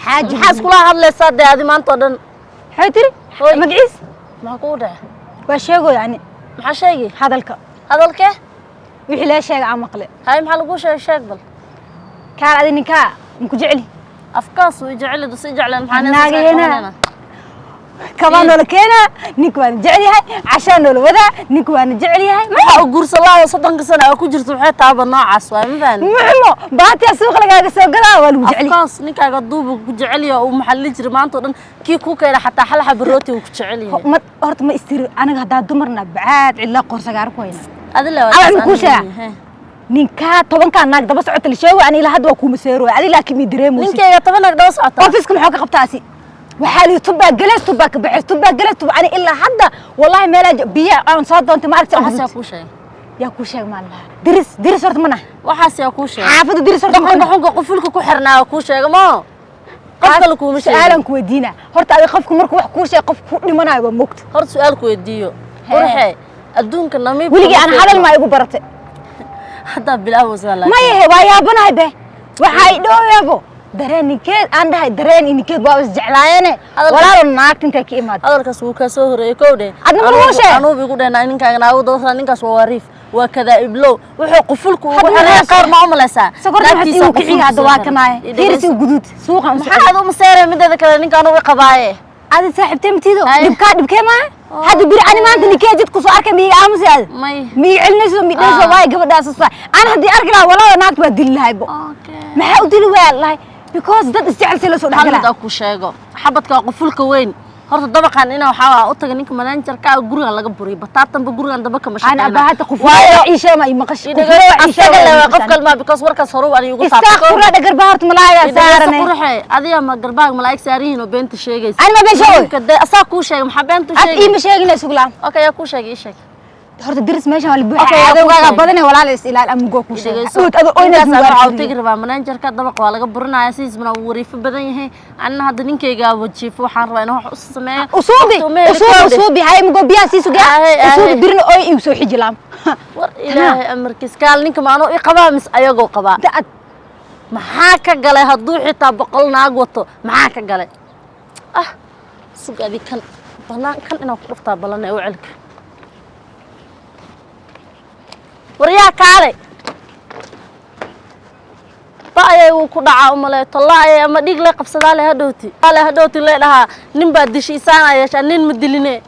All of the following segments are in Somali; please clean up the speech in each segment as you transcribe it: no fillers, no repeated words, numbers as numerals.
Xaaji. Maxaa iskula hadlaysaa dee adi maanta oo dhan? Maxay tiri? Hooy. Magaciis? Maxaa kugu dhacay? Waa sheego yani. Maxaa sheegi? Hadalka. Hadalkee? Wixii lee sheega aan maqle. Hay, maxaa laguu sheegay? Sheeg bal. Kaal, adi ninkaa maku jecli? Afkaas wuu jecel, dus i jecleen maxaa? Naagayena. Kabaa noola keenaa, ninka waana jecel yahay, cashaa noola wadaa, ninka waana jecel yahay. Waxa uu guursalaayo 30-ka sano aa ku jirto maxay taaba noocaas waay, ma fahan? Muxumo baatiya suuqa lagaaga soo gadaa, waa lagu jecel yahay. Afkaas ninkaaga duuba ku jecel yahay, uu maxaa la jira maanta oo dhan kii ku keena xataa hal xaba rooti uu ku jecel yahay. Ma horta ma istiri aniga haddaa dumarna bacaad cidla qorsagaar ku hayna. Adile. Alla, ma kuu sheegaa? Ninkaa 10-kaa naag daba socota la sheego, ani ilaa hadda waa kuuma seero adi, laakiin mi dareemaysid. Ninkayga 10 naag daba socota? Ofiska muxuu ka qabtaasi? Waxaa lihi tubbaa galees, tubbaa ka baxeys, tubbaa galees, tubbaa. Ani ilaa hadda wallahi meelaa biya aan soo doontay ma aragti. Waxaas yaa kuu sheegay? Yaa kuu sheeg maan lahaa? Diris, diris horta ma naha. Waxaas yaa kuu sheegay? Xaafadda diris horta ma Dhaqanka naha. Xunka qufulka ku xirnaa waa kuu sheegay, mo qof kale kuuma sheegin. Su-aalan ku weydiina horta adi, qofku markuu wax kuu sheeg, qof ku dhimanayo waa mogta. Horta su-aal ku weydiiyo, qurxe, adduunka namiib. Weligii aan hadal maa igu baratay? Haddaa bilaabeysaa laakiin. Mayahe, waa yaabanahay be, waxaa i dhooyaabo dareen ninkeed aan dhahay, dareen ninkeed waa is jeclaayeene. Walaalo, naagta intay ka imaad? Hadalkaas wuu kaa soo horeeyey, kow dheh. Adna ma laguu sheegay? Anuub igu dhehna ninkaaga naagu daba, ninkaas waa wariif, waa kadaa iblow, wuxuu qufulka ugu Hadda xiraya maxaa qaar ma umalaysaa? Sokorta maxaa igu kiciya hadda? Waa kanaaye, fiiris igu guduud suuqa u Maxaa aad u maseeraya? Mideeda kale ninkaan u qabaaye. Adi saaxiibtee matiido? Ay. Dhibkaa dhibkee maa hadda biri ani maanta ninkee jid kusoo arkay, miiga aamusi aad? May. Miiga celinayso, mi dhayso? Ah. Waay gabadhaas usaa aan haddii arki lahaa, walaalo, naagta waa dili lahay bo. Maxaa u dili waa lahay? Because dad isjecel si la soo Hal mid dhexgalaa. aan ku sheego, xabadka qufulka weyn horta dabaqan ina waxaa u taga ninka managerka ah, gurigan laga buriyay bataatanba, gurigan daba kama Ana shaqeynaa. abaa hadda qufulada ciisha ma maqash? Asaga le waa qof kalmaa, because warkaas hore ani igu Istaaq kura dhagar baa horta malaaga saarane. Qurxe, adiga ma garbaag malaa'ig saarihiin oo beenta sheegaysa? Ani ma been sheegay? Ninka dee asaa kuu sheegay, maxaa beenta u Ad sheegay? iima sheegina suglaan. Okay, yaa kuu sheegay? Ii sheeg. Horta diris meeshan waa la buuxa. Okay, yaa kuu Cadowgaaga sheegay. badane, walaal, is ilaal amugoo kuu sheegay. Dhegeyso. Dhuut ado oynas. Ninkaas waxaa u tegi rabaa managerka, dabaqa waa laga burinaya, sidiismana wuu wariifo badan yahay. Anina hadda ninkayga wajiifo, waxaan rabaa inaan wax u sameeyo. Usuubi. Waqti uma heli Usuubi. karo. Usuubi hay mugo biyaha sii sugaa. Ahe, ahe. Usuubi birina oy igu soo xijilaam. War Ilaahay amarkiis, kaal, ninka maanuu i qabaa mis ayagoo qabaa? Da'ad. Maxaa ka galay hadduu xitaa 100 naag wato? Maxaa ka galay? Ah, sug, adi kan banaan kan inaan ku dhuftaa balana ee u celka. Waryaa, kaale, ba-ayay wuu ku dhacaa umaleeyo tallaa-ayay ama dhiig lay qabsadaa le hadhowti le hadhowti lay dhahaa nin baa dishay isaan aa yeeshaa, nin ma diline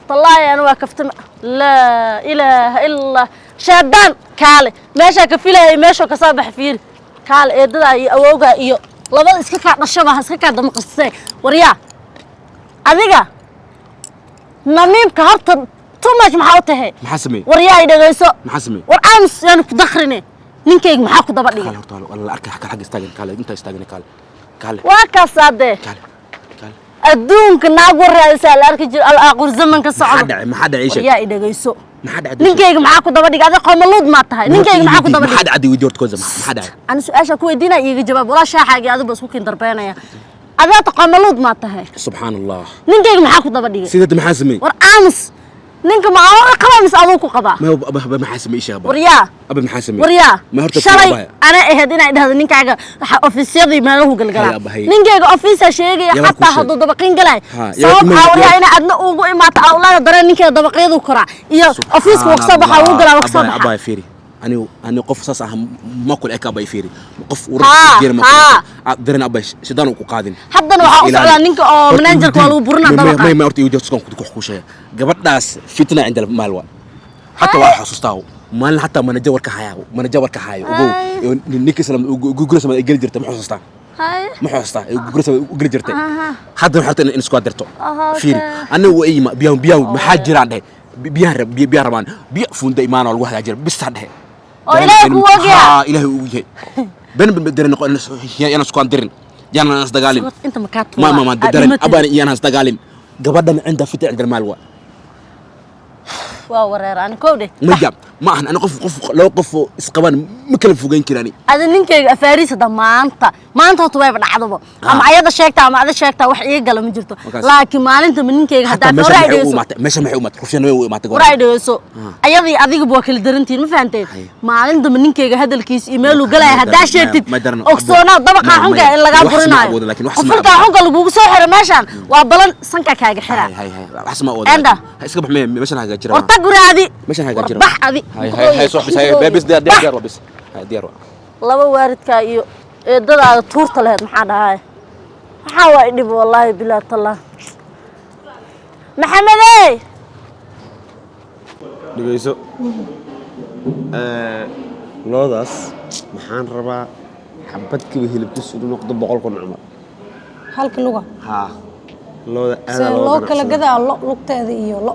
tallaahi. Ana waa kaftama, laa ilaaha ila Allah, shaadaan. Kaale, meeshaa ka filayay, meeshoo kasoo bax, fiiri. Kaale, eedadaa iyo awowgaa iyo labada iska kaa dhashaba ha iska kaa damaqasisee. Waryaa, adiga namiimka horta too much maxaa u tahay? Maxaa sameeyey? Waryaa, i dhegayso. Maxaa sameeyey? War aamus, yaanu ku dakrine. Ninkayga maxaa ku daba dhigay? Kaale horta, waa la arkay. Xagga istaagan, kaale, inta istaagan, kaale, kaale. Waa kaasaa dee. Kaale, kaale. Adduunka naag war raadisaa la arki jiro al aaqur zamanka Maxaa socdo. dhacay? Maxaa dhacay? Ii sheeg. Waryaa, i dhegayso. Maxaa dhacay? Ninkayga maxaa ku daba dhigay? Adiga qoomaluud maa tahay? Ninkayga maxaa ku daba Maxaa dhigay? dhacay? Weydiin horta kwanza, maxaa dhacay? Ani su-aasha ku weydiinaya iiga jawaab. Walaa shaaxaagii adigu ba isku kiin darbeynaya. Adiga qoomaluud maa tahay? Subxaan Allah. Ninkayga maxaa ku daba dhigay? Sideed, maxaa sameeyey? War aamus, ninka ma adoo qaba mise aduu ku qabaa? Ma aba, maxaa sameeyey? Ii sheeg aba. Waryaa. Aba, maxaa sameeyey? Waryaa. Ma horta Shalay abaya. ana ahayd inay dhahdo ninkaaga waxa ofiisyadii meelahu galgalaa. Hay, abba, hay. Ninkayga ofiisa sheegaya. Yaa war kuu Xataa sheeg. hadduu dabaqin galay, Ha, yaa sabab war aa waryaa ina adna ugu imaata awlaada dareen ninkayga dabaqyadu koraa iyo ofiiska waa kasoo baxaa, wuu galaa, waa kasoo Abaya, baxaa. Abaya, fiiri, anigu qof saas ah ma kula eka. Abaya, fiiri, qof ma kula dareen. Abaya, shidaan uu ku qaadin. Haddana waxaa u socdaa ninka oo managerka waa lagu burinaa dabaqa. Ma horta iwdiyo tuskan ku ku sheega gabadhaas fitna cinda maal waa xataa waa xasuustaa maalin xataa manager warka hayaa, manager warka hayo, ogow. Ninka isla gugula sama ay geli jirtay, ma xasuustaa? Ma xasuustaa gugula sama u geli jirtay? Hadda waxaa rabtaa in isku adirto. Fiiri, aniga waa ima biyahan, biyahan maxaa jiraan dhehe, biyahan rab, biyahan rabaan, biyo funda imaana lagu hagaajira bisaan dhehe. Oo Ilaahay kuu ogyahay. Haa, Ilaahay uu ogyahay. Ben ben dareen noqon, yana isku andirin, yana isdagaalin. Inta makaa Ma dareen abaan, iyana isdagaalin. Gabadhan cinda fitna cinda maal waa. Waa wareer ani kowdhe. Maya, ma ahan ani qof laba qof oo isqabaan ma kala fogeyn karani. Ada ninkayga afaariis hadda maanta maanta horta wayba dhacdaba, ama ayada sheegta ama ada sheegta, wax iiga gala ma jirto. Markaas. Laakiin maalinta ma ninkayga hataa haddaa meesha waraa maxay u dhegeyso. imaatay? Meesha maxay u imaatay? Rufyana way u imaatay. Waraa dhegeyso, ayadii adigaba waa kala darantihiin, ma fahanteen? Haye. Maalinta ma ninkayga hadalkiisa iyo meeluu galaya haddaa ma- sheegtid, ma darano. ogsoonaa dabaqaa Ma- xunka maya. in lagaa Wax ma burinaayo. awoodo, laakiin wax ma Qufulkaa awoodo. xunka lagugu soo xiro meeshaan waa balan sanka kaaga xiraa. Hay hay hay, wax ma awoodo. Enda. Ha iska bax, meeshan hagaajira. War tag guraadi. Meeshan hagaajira. War bax adi. Hay hay hay, soo bis, hay bes, diyaar diyaar diyaar waa bis, hay diyaar waa. Laba waalidkaa iyo eedadaada tuurta laheyd maxaa dhahay? Maxaa waa idhib, wallaahi bilaa tallah. Maxamedey. Dhegeyso. Loodaas maxaan rabaa xabadkiiba hilibkiisu inuu noqdo 100,000 camal. Halka luga? Haa, looda see aadaa loo kala ganacsadaa. Gadaa lo lugteeda iyo lo?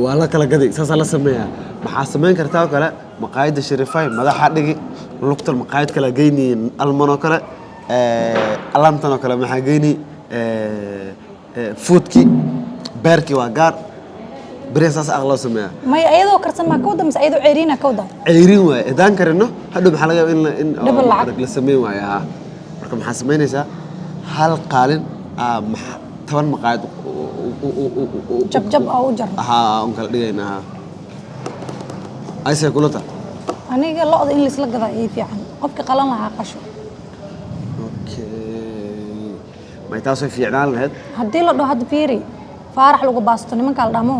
Waa la kala gaday, saasaa la sameeyaa. Maxaa samayn kartaa oo kale? Maqaayadda Sharifay madaxa dhigi, lugtan maqaayad kale geyni, Alman oo kale, alamtan oo kale maxaa geyni, fuudkii beerkii waa gaar beriya, saas aq loo sameeyaa. Maya, ayadoo karsan maa ka wada mise ayadoo ceeriina ka wada? Ceyrin waaye. Haddaan karino hadhow maxaa laga yaabaa in in oo Double lacag. Adag la sameyn waayo. Haa, marka maxaa samaynaysaa? Hal qaalin aa 10 maqaayad Jab jab oo u jarno. Haa, un kala dhigaynaa. Haa, aysay kula tahay? Aniga lo'da in laisla gadaa ii fiican, qofka qalan lahaa qasho. Okay, may taasoo fiicnaan lahayd. Haddii la dhaho hadda fiiri, Faarax lagu baasto nimankaa la dhamo,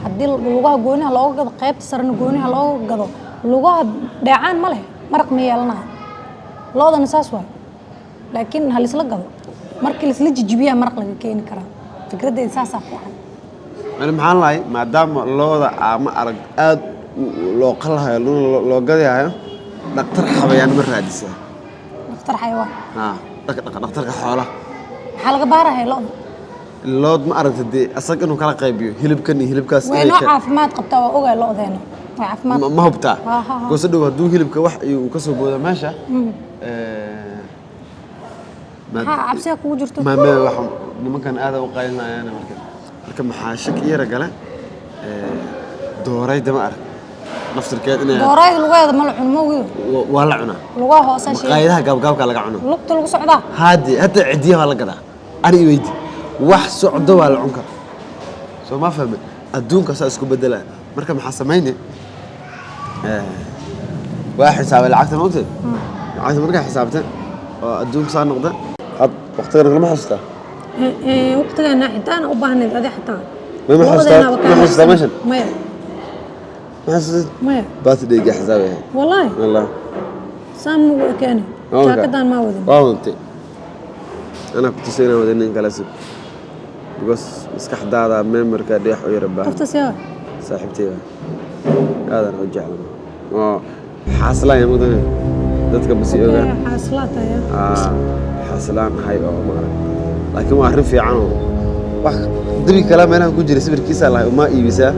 haddii lugaha gooniha looga gado, qaybta sarena gooniha looga gado, lugaha dheecaan ma leh, maraq ma yeelanayo. Lo'dana saas waay, laakiin ha laisla gado, markii laisla jijibiyaa maraq laga keeni karaa. Fikradeyda saasaa fiican. Ani maxaan lahay, maadaama looda ama arag aad loo qalhayo loo gadayayo, dhaktar xabayaan ma raadisaa? Dhakhtar xayawaan? Haa, dhakhtarka xoolaha. Maxaa laga baarahaya lo'da? Lood ma aragta dee, asaga inuu kala qaybiyo hilibkan iyo hilibkaas. Way Inay noo caafimaad qabtaa, waa ogaay lo'deena way caafimaad. Ma hubtaa? Ha, ha, ha. Goose dhow hadduu hilibka wax iyo uu ka soo boodo meesha Maxaa cabsiga kugu jirto? Ma wax nimankan aad u qaylinayaan. Marka maxaa shaki yara gale, doorayda ma arag naftirkeed inay Doorayda lugaheeda ma la cuno, ma ogido? Waa la cunaa. Lugaha hoosaa sheega. Maqaayadaha gaabgaabka laga cuno. Lugta lagu socdaa. Haadi hadda cidiyaha waa la gadaa. Ani iweydi, wax socdo waa la cun karaa, soo ma fahmin? Adduunka saa isku bedelaya. Marka maxaa samayne? Waa xisaabay lacagta, ma ogtay? Lacagta markaa xisaabta oo adduunka saa noqda, had waqtigan kalama xasuustaa? Waqtigeena xitaan u baahnayd adi xitaa. Ma xasuustaa? Ma xasuustaa meeshan? Maya. Ma xasuustid? Maya. Birthday-ga xisaabay ahayd. Wallaahi? Wallah. Saan mugu ekeeni? Jaakadan maa wadin? Waa wadatay, anaa ku tusay inaan wadin nin kale sug, because maskaxdaada memory-ka dheex u yara baahan. Qofta siyaa? Saaxiibtay baa aadan u jeclan oo xaaslaan ya mudane dadka basi ogaan. Xaaslaataya. Aa, xaaslaan ahay oo maarag, laakiin waa arrin fiican oo wax dibi kala meelahan ku jira sawirkiisa lahay uma iibisaa.